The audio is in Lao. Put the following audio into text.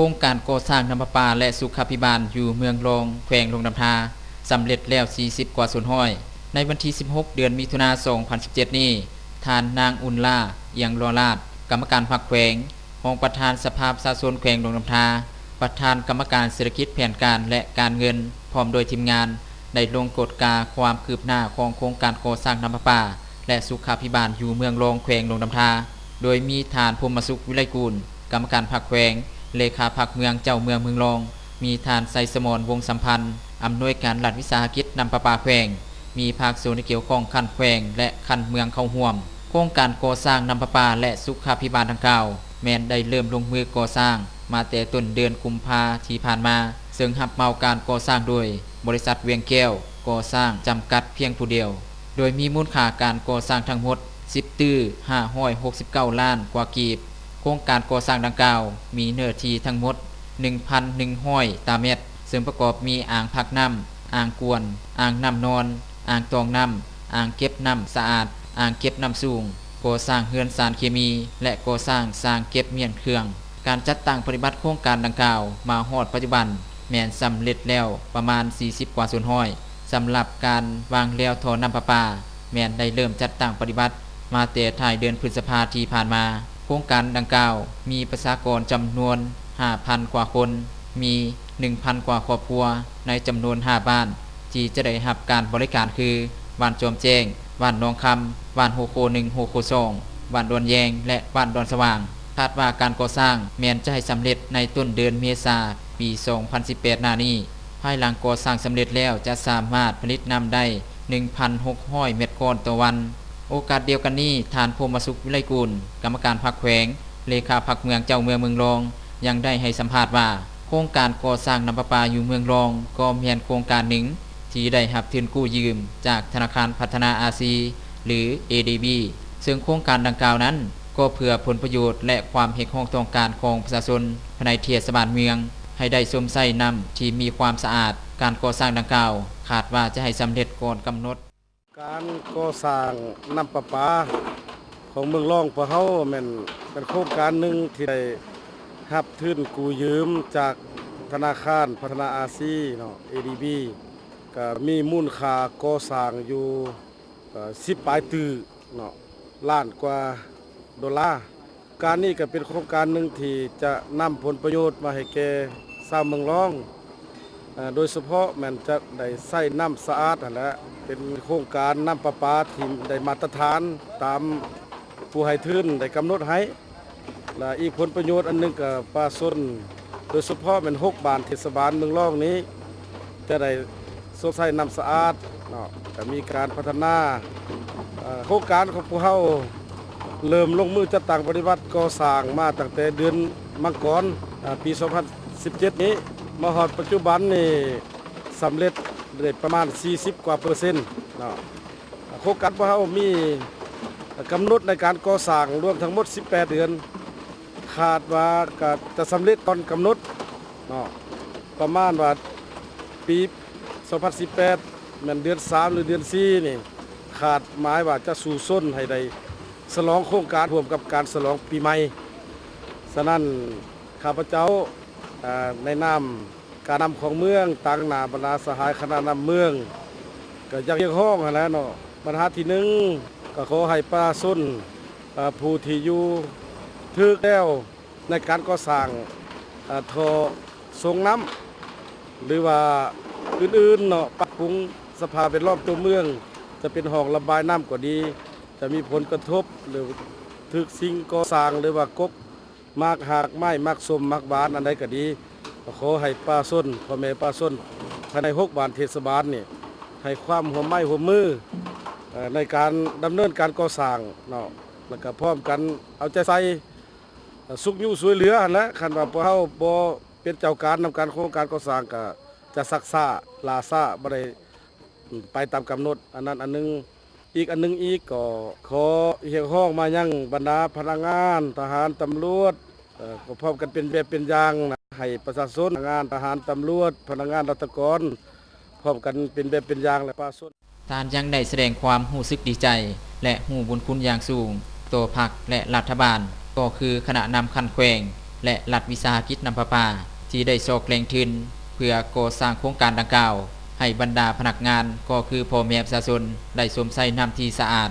ໂຄງການກໍ່ສ້າງນ້ຳປະປາ ແລະ ສຸຂາພິບານຢູ່ເມືອງລອງ ແຂວງຫຼວງນ້ຳທາ ສຳເລັດແລ້ວສີ່ສິບກວ່າສ່ວນຮ້ອຍ. ໃນວັນທີສິບຫົກ ເດືອນມິຖຸນາ ສອງພັນສິບເຈັດນີ້, ທ່ານນາງ ອຸ່ນຫຼ້າ ອຽງຫຼໍລາດ ກຳມະການພັກແຂວງ, ຮອງປະທານສະພາປະຊາຊົນແຂວງຫຼວງນ້ຳທາ, ປະທານກຳມະການເສດຖະກິດແຜນການ ແລະ ການເງິນ ພ້ອມດ້ວຍທີມງານ ໄດ້ລົງກວດກາຄວາມຄືບໜ້າຂອງໂຄງການກໍ່ສ້າງນ້ຳປະປາ ແລະ ສຸຂາພິບານຢູ່ເມືອງລອງ ແຂວງຫຼວງນ້ຳທາ, ໂດຍມີທ່ານ ພົມມະສຸກ ວິໄລກຸນ ກຳມະການພັກແຂວງ, ເລຂາພັກເມືອງ, ເຈົ້າເມືອງເມືອງລອງ, ມີທ່ານ ໄຊສະໝອນ ວົງສຳພັນ ອຳນວຍການລັດວິສາຫະກິດນ້ຳປະປາແຂວງ, ມີພາກສ່ວນທີ່ກ່ຽວຂ້ອງຂັ້ນແຂວງ ແລະ ຂັ້ນເມືອງເຂົ້າຮ່ວມ. ໂຄງການກໍ່ສ້າງນ້ຳປະປາ ແລະ ສຸຂາພິບານດັ່ງກ່າວ ແມ່ນໄດ້ເລີ່ມລົງມືກໍ່ສ້າງມາແຕ່ຕົ້ນເດືອນກຸມພາທີ່ຜ່ານມາ, ເຊິ່ງຮັບເໝົາການກໍ່ສ້າງໂດຍບໍລິສັດວຽງແກ້ວກໍ່ສ້າງຈຳກັດພຽງຜູ້ດຽວ, ໂດຍມີມູນຄ່າການກໍ່ສ້າງທັງໝົດສິບຕື້ຫ້າຮ້ອຍຫົກສິບເກົ້າລ້ານກວ່າກີບ. ໂຄງການກໍ່ສ້າງດັ່ງກ່າວມີເນື້ອທີ່ທັງໝົດໜຶ່ງພັນໜຶ່ງຮ້ອຍຕາແມັດ, ເຊິ່ງປະກອບມີອ່າງພັກນ້ຳ, ອ່າງກວນ, ອ່າງນ້ຳນອນ, ອ່າງຕອງນ້ຳ, ອ່າງເກັບນ້ຳສະອາດ, ອ່າງເກັບນ້ຳສູງ, ກໍ່ສ້າງເຮືອນສານເຄມີ ແລະ ກໍ່ສ້າງສາງເກັບມ້ຽນເຄື່ອງ. ການຈັດຕັ້ງປະຕິບັດໂຄງການດັ່ງກ່າວມາຮອດປັດຈຸບັນ ແມ່ນສຳເລັດແລ້ວປະມານສີ່ສິບກວ່າສ່ວນຮ້ອຍ ສຳລັບການວາງແລວທໍ່ນ້ຳປະປາ ແມ່ນໄດ້ເລີ່ມຈັດຕັ້ງປະຕິບັດມາແຕ່ທ້າຍເດືອນພຶດສະພາທີ່ຜ່ານມາ. ໂຄງການດັ່ງກ່າວມີປະຊາກອນຈຳນວນຫ້າພັນກວ່າຄົນ, ມີໜຶ່ງພັນກວ່າຄອບຄົວ ໃນຈຳນວນຫ້າບ້ານທີ່ຈະໄດ້ຮັບການບໍລິການຄື ບ້ານຈອມແຈ້ງ, ບ້ານໜອງຄຳ, ບ້ານໂຮໂຄໜຶ່ງ, ໂຮໂຄສອງ, ບ້ານດອນແຍງ ແລະ ບ້ານດອນສະຫວ່າງ. ຄາດວ່າການກໍ່ສ້າງແມ່ນຈະໃຫ້ສຳເລັດໃນຕົ້ນເດືອນເມສາ ປີສອງພັນສິບແປດໜ້ານີ້. ພາຍຫຼັງກໍ່ສ້າງສຳເລັດແລ້ວ ຈະສາມາດຜະລິດນ້ຳໄດ້ໜຶ່ງພັນຫົກຮ້ອຍແມັດກ້ອນຕໍ່ວັນ. ໂອກາດດຽວກັນນີ້, ທ່ານ ພົມມະສຸກ ວິໄລກຸນ ກຳມະການພັກແຂວງ, ເລຂາພັກເມືອງ, ເຈົ້າເມືອງເມືອງລອງ ຍັງໄດ້ໃຫ້ສຳພາດວ່າ ໂຄງການກໍ່ສ້າງນ້ຳປະປາຢູ່ເມືອງລອງ ກໍແມ່ນໂຄງການໜຶ່ງທີ່ໄດ້ຮັບທຶນກູ້ຢືມຈາກທະນາຄານພັດທະນາອາຊີ ຫຼື ເອດີບີ ເຊິ່ງໂຄງການດັ່ງກ່າວນັ້ນ ກໍເພື່ອຜົນປະໂຫຍດ ແລະ ຄວາມຮຽກຮ້ອງຕ້ອງການຂອງປະຊາຊົນພາຍໃນເທດສະບານເມືອງ ໃຫ້ໄດ້ຊົມໃຊ້ນ້ຳທີ່ມີຄວາມສະອາດ. ການກໍ່ສ້າງດັ່ງກ່າວ ຄາດວ່າຈະໃຫ້ສຳເລັດກ່ອນກຳນົດ. ການກໍ່ສ້າງນ້ຳປະປາຂອງເມືອງລອງພວກເຮົາ ແມ່ນເປັນໂຄງການໜຶ່ງທີ່ໄດ້ຮັບທຶນກູ້ຢືມຈາກທະນາຄານພັດທະນາອາຊີເນາະ ເອດີບີ ກະມີມູນຄ່າກໍ່ສ້າງຢູ່ ເອີ່ ສິບປາຍຕື້ເນາະ ລ້ານກວ່າໂດລາ. ການນີ້ກໍເປັນໂຄງການໜຶ່ງທີ່ຈະນຳຜົນປະໂຫຍດມາໃຫ້ແກ່ຊາວເມືອງລອງ ເອີ່ ໂດຍສະເພາະແມ່ນຈະໄດ້ໃຊ້ນ້ຳສະອາດຫັ້ນແຫຼະ ເປັນໂຄງການນ້ຳປະປາທີ່ໄດ້ມາດຕະຖານຕາມຜູ້ໃຫ້ທຶນໄດ້ກຳນົດໃຫ້. ແລະ ອີກຜົນປະໂຫຍດອັນໜຶ່ງກໍປະຊາຊົນ ໂດຍສະເພາະແມ່ນຫົກບ້ານເທດສະບານເມືອງລອງນີ້ ຈະໄດ້ຊົມໃຊ້ນ້ຳສະອາດເນາະ ກໍມີການພັດທະນາ. ເອີ່ ໂຄງການຂອງພວກເຮົາເລີ່ມລົງມືຈັດຕັ້ງປະຕິບັດກໍ່ສ້າງມາຕັ້ງແຕ່ເດືອນມັງກອນ ເອີ່ ປີສອງພັນສິບເຈັດນີ້ ມາຮອດປັດຈຸບັນນີ້ສຳເລັດໄດ້ປະມານສີ່ສິບກວ່າເປີເຊັນເນາະ. ໂຄງການພວກເຮົາມີກຳນົດໃນການກໍ່ສ້າງລວມທັງໝົດສິບແປດເດືອນ ຄາດວ່າກະຈະສຳເລັດກ່ອນກຳນົດເນາະ ປະມານວ່າປີສອງພັນສິບແປດ ແມ່ນເດືອນສາມ ຫຼື ເດືອນສີ່ນີ້ ຄາດໝາຍວ່າຈະສູ້ຊົນໃຫ້ໄດ້ສະຫຼອງໂຄງການຮ່ວມກັບການສະຫຼອງປີໃໝ່. ສະນັ້ນ ຂ້າພະເຈົ້າ ເອີ່ ໃນນາມ ການນຳຂອງເມືອງ ຕາງໜ້າບັນດາສະຫາຍຄະນະນຳເມືອງ ກໍຢາກຮຽກຮ້ອງຫັ້ນແຫຼະເນາະ. ບັນຫາທີໜຶ່ງ ກໍຂໍໃຫ້ປະຊາຊົນ ເອີ່ ຜູ້ທີ່ຢູ່ຖືກແນວໃນການກໍ່ສ້າງ ເອີ່ ທໍ່ສົ່ງນ້ຳ ຫຼືວ່າອື່ນໆເນາະ ປັບປຸງສະພາບແວດລ້ອມຕົວເມືອງ ຈະເປັນຮ່ອງລະບາຍນ້ຳກໍດີ ຈະມີຜົນກະທົບ ຫຼື ຖືກສິ່ງກໍ່ສ້າງ ຫຼືວ່າກົກ ໝາກຮາກໄມ້ ໝາກສົ້ມ ໝາກຫວານ ອັນໃດກໍດີ ກໍຂໍໃຫ້ປະຊາຊົນ ພໍ່ແມ່ປະຊາຊົນ ພາຍໃນຫົກບ້ານເທດສະບານນີ້ ໃຫ້ຄວາມຮ່ວມໄມ້ຮ່ວມມື ເອີ່ ໃນການດຳເນີນການກໍ່ສ້າງເນາະ ແລ້ວກໍພ້ອມກັນເອົາໃຈໃສ່ ເອີ່ ຊຸກຍູ້ຊ່ວຍເຫຼືອຫັ້ນແຫຼະ. ຄັນວ່າພວກເຮົາບໍ່ເປັນເຈົ້າການນຳການໂຄງການກໍ່ສ້າງ ກໍຈະຊັກຊ້າ ຫຼ້າຊ້າ ບໍ່ໄດ້ ໄປຕາມກຳນົດ ອັນນັ້ນອັນໜຶ່ງ. ອີກອັນໜຶ່ງອີກ ກໍຂໍຮຽກຮ້ອງມາຍັງບັນດາພະນັກງານ ທະຫານ ຕຳຫຼວດ ເອີ່ ກໍພ້ອມກັນເປັນແບບເປັນຢ່າງນະ ໃຫ້ປະຊາຊົນ ພະນັກງານ ທະຫານ ຕຳຫຼວດ ພະນັກງານລັດຖະກອນ ພ້ອມກັນເປັນແບບເປັນຢ່າງ ແລະ ປະຊາຊົນ. ທ່ານຍັງໄດ້ສະແດງຄວາມຮູ້ສຶກດີໃຈ ແລະ ຮູ້ບຸນຄຸນຢ່າງສູງຕໍ່ພັກ ແລະ ລັດຖະບານ ກໍຄືຄະນະນຳຂັ້ນແຂວງ ແລະ ລັດວິສາຫະກິດນ້ຳປະປາ ທີ່ໄດ້ຊອກແຫຼ່ງທຶນ ເພື່ອກໍ່ສ້າງໂຄງການດັ່ງກ່າວ ໃຫ້ບັນດາພະນັກງານ ກໍຄືພໍ່ແມ່ປະຊາຊົນ ໄດ້ຊົມໃຊ້ນ້ຳທີ່ສະອາດ